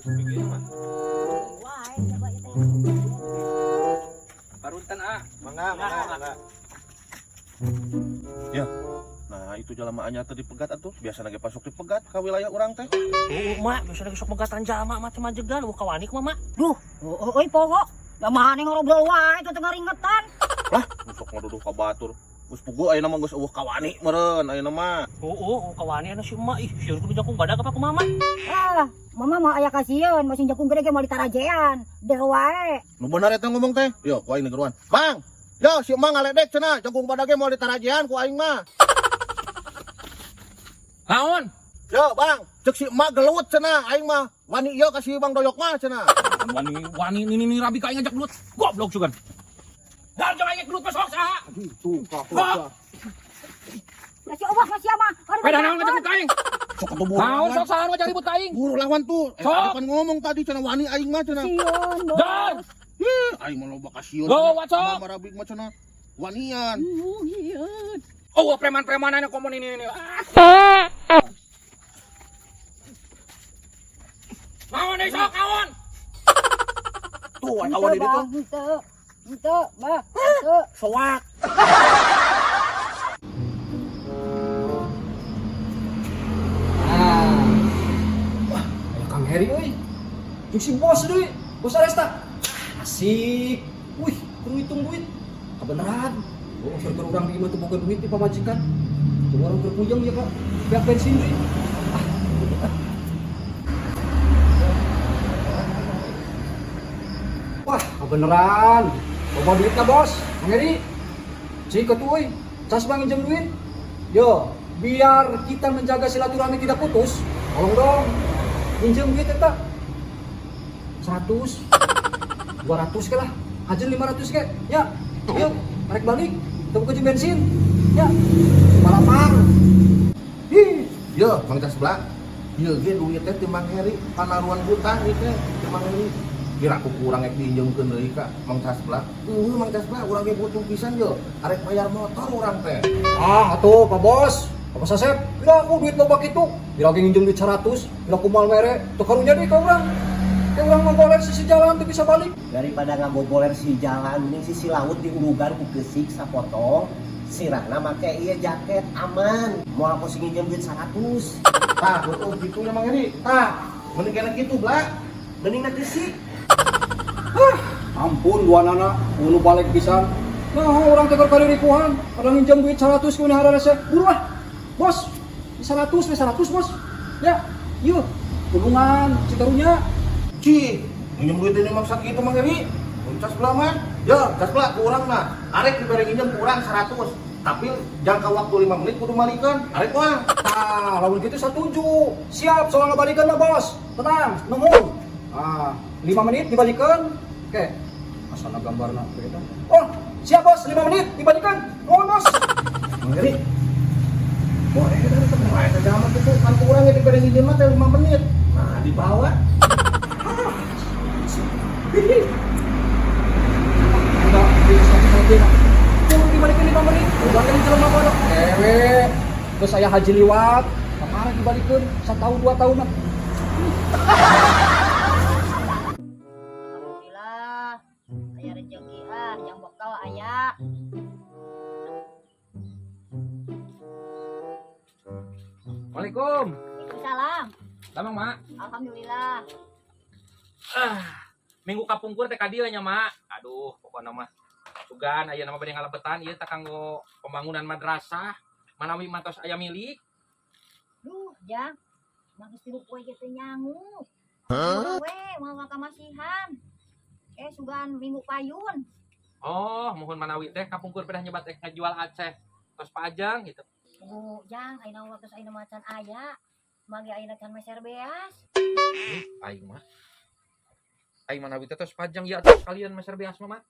Pikir mah. Wah, coba ya teh. Parunten ah. Mangga, mangga, mangga. Ya. Nah, itu jalma anyar teh dipegat atuh. Biasa ge pasok dipegat ka wilayah urang teh. Oh, mak, biasa lagi sok megatan jalma mah teh majegan, wah kawani kumaha, mak? Duh, oh, oh, poho. Da mana ngobrol wae teu ngaringetan. Lah, sok ngaduduh ka batur. Geus puguh ayeuna mah geus euweuh kawani meureun ayeuna mah. Oh, kawani anu si emak, ih, sieun kudu jangkung badag apa kumaha, mak? Ah, mama mah aya kasieun, masih jangkung gede ge moal ditarajean. Deh wae. Nu bener eta ngomong teh. Yo, ku aing geruan. Bang, yo si emak ngaledek cenah, jangkung badag ge moal ditarajean ku aing mah. Naon? Yo, Bang, cek si emak gelut cenah, aing mah wani ieu ka si Bang Doyok mah cenah. Wani wani ini nih rabi ka aing ngajak gelut. Goblok sugan. Dar jangan aing gelut mah sok saha. Gitu, kak. Masih obah masih mah. Peda naon ngajak gelut ka aing? Sok atuh buru. Naon sok saha nu ngajak ribut ka aing? Buru lawan tuh. Eh, Sok. tadi kan ngomong tadi cenah wani aing mah cenah. Sieun, bos. Dar. Ih, aing mah loba kasieun. Go, wacok. Mama rabi mah cenah wanian. Oh, preman-preman anu komo ini ini. Ah. Naon deui sok naon? Tuh, awan di ditu. Bang, henteu. Henteu, bah, henteu. Soak. Ah. Wah, aya Kang Heri euy. Jeung si bos deui, bos Aresta. Asik. Wih, kudu ngitung duit. Kebenaran. Oh, keur urang di imah teu boga duit di pamajikan. Teu urang keur puyeng ya, Kak. Pihak bensin deui. Ah, ah. Wah, kebenaran. Loba duitna, Bos. Kang Heri. Cik atuh euy. Cas bang nginjem duit. Yo, biar kita menjaga silaturahmi tidak putus, tolong dong minjem duit eta 100 200 ke lah, aja 500 ke ya. Yuk, tarik balik, temu ke bensin ya, balapar. Ih, yo, Mang Casblak. Ieu ge duit teh ti Mang Heri, panaruan hutang ieu teh ti Mang Heri. Kira aku kurang rek diinjeumkeun deui ka Mang Casblak. Eueuh Mang Casblak, urang ge butuh pisan yo. Arek bayar motor urang teh. Ah, atuh Pak Bos, Pak Bos Asep, bila aku duit loba kitu, bila lagi nginjem duit 100, bila aku mal mere, tuh karunya deui ka urang. Kayak urang mah sisi jalan tuh bisa balik. Daripada ngagogoler si jalan mending sisi laut diurugan ku keusik sapotong sirahna make ieu jaket aman moal pusing nginjem duit 100. Tah, betul gitu ya Mang Heri. Tah, mending kena kitu, Blak. Mending na keusik. Ampun dua nana, ulu balik pisan. Nah, orang teh keur kariripuhan, kadang nginjem duit 100 ku hararese. Buru ah. Bos, 100 we 100, Bos. Ya, yuk, hubungan cikarunya. Cih, nginjem duit ini maksa kitu Mang Heri. Mun Casblak mah, yo, Casblak ku urang mah. Arek dibere nginjem ku urang 100. Tapi jangka waktu 5 menit kudu malikeun. Arek mah. Tah, lamun kitu setuju. Siap soal ngabalikan mah, Bos. Tenang, nuhun. Ah, 5 menit dibalikan. Oke. Asana gambarna begitu. Oh, siap Bos, 5 menit dibalikan. Nuhun, Bos. Mang Heri. Boleh kita tetep wae teh zaman kitu kan ku urang ge dibere nginjem mah teh 5 menit. Nah, dibawa. Hihi. Enggak, bisa satu. Kudu dibalikin 5 menit. Udah kan jelema bodoh. Ewe. Terus saya haji liwat, kemarin dibalikin 1 tahun 2 tahun lah. Alhamdulillah. Aya rezeki ah, jang bekal aya. Waalaikum. Waalaikumsalam. Damang, Mak. Alhamdulillah. Ah, minggu kapungkur teh kadil nya, Mak. Aduh, pokokna mah sugan aya nama bade ngalebetan ieu teh kanggo pembangunan madrasah. Manawi matos aya milik. Duh, Jang. Mah geus 3 poe ge teu nyangu. Huh? We, moal kamasihan. Sugan minggu payun. Oh, mohon manawi teh kapungkur pedah nyebat rek ngajual Aceh. Tos pajang gitu. Tunggu, Jang, ayeuna waktu ayeuna macan aya. Magi ayeuna can meser beas. Aing mah. Aing manawi teh tos pajang ya atuh kalian meser beas mah, Mak.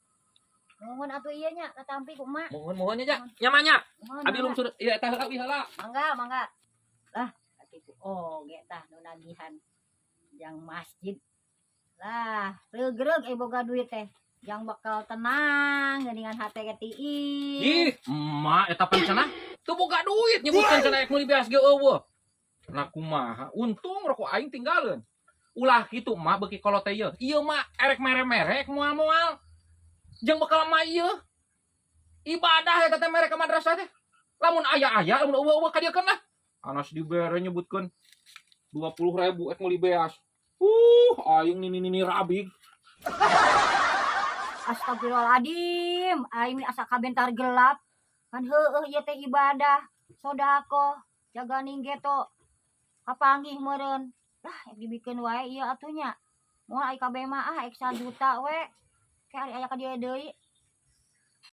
Mohon atuh ieu nya katampi ku emak. Mohon mohonnya ja. Nyamanya. Mohon. Abi lungsur ieu eta heula heula. Mangga, mangga. Lah, atiku oge tah nu nagihan jang masjid. Lah, regreg boga duit teh. Jang bakal tenang geuningan hate ge tiis. Ih, emak eta pan cenah teu boga duit nyebutkeun cenah ek meuli beas ge eueuh. Nah kumaha? Untung rokok aing tinggalin. Ulah kitu mah beuki kolot teh ieu. Ieu mah erek mere-mere moal-moal. Jeung bekal mah ieu. Ibadah eta teh mere ka madrasah teh. Lamun aya-aya, lamun euweuh-euweuh kadieukeun lah. Anas dibere nyebutkeun 20.000 ek meuli beas. Aing nini nini rabig. Astagfirullahaladzim, aing asa kabentar gelap. Kan heueuh ieu teh ibadah, sedekah, jaganing geto. Kapanggih meureun. Lah, ek dibikeun wae ieu atuh nya. Moal ai kabeh mah ah ek sajuta we. Ke ari aya ka dieu deui.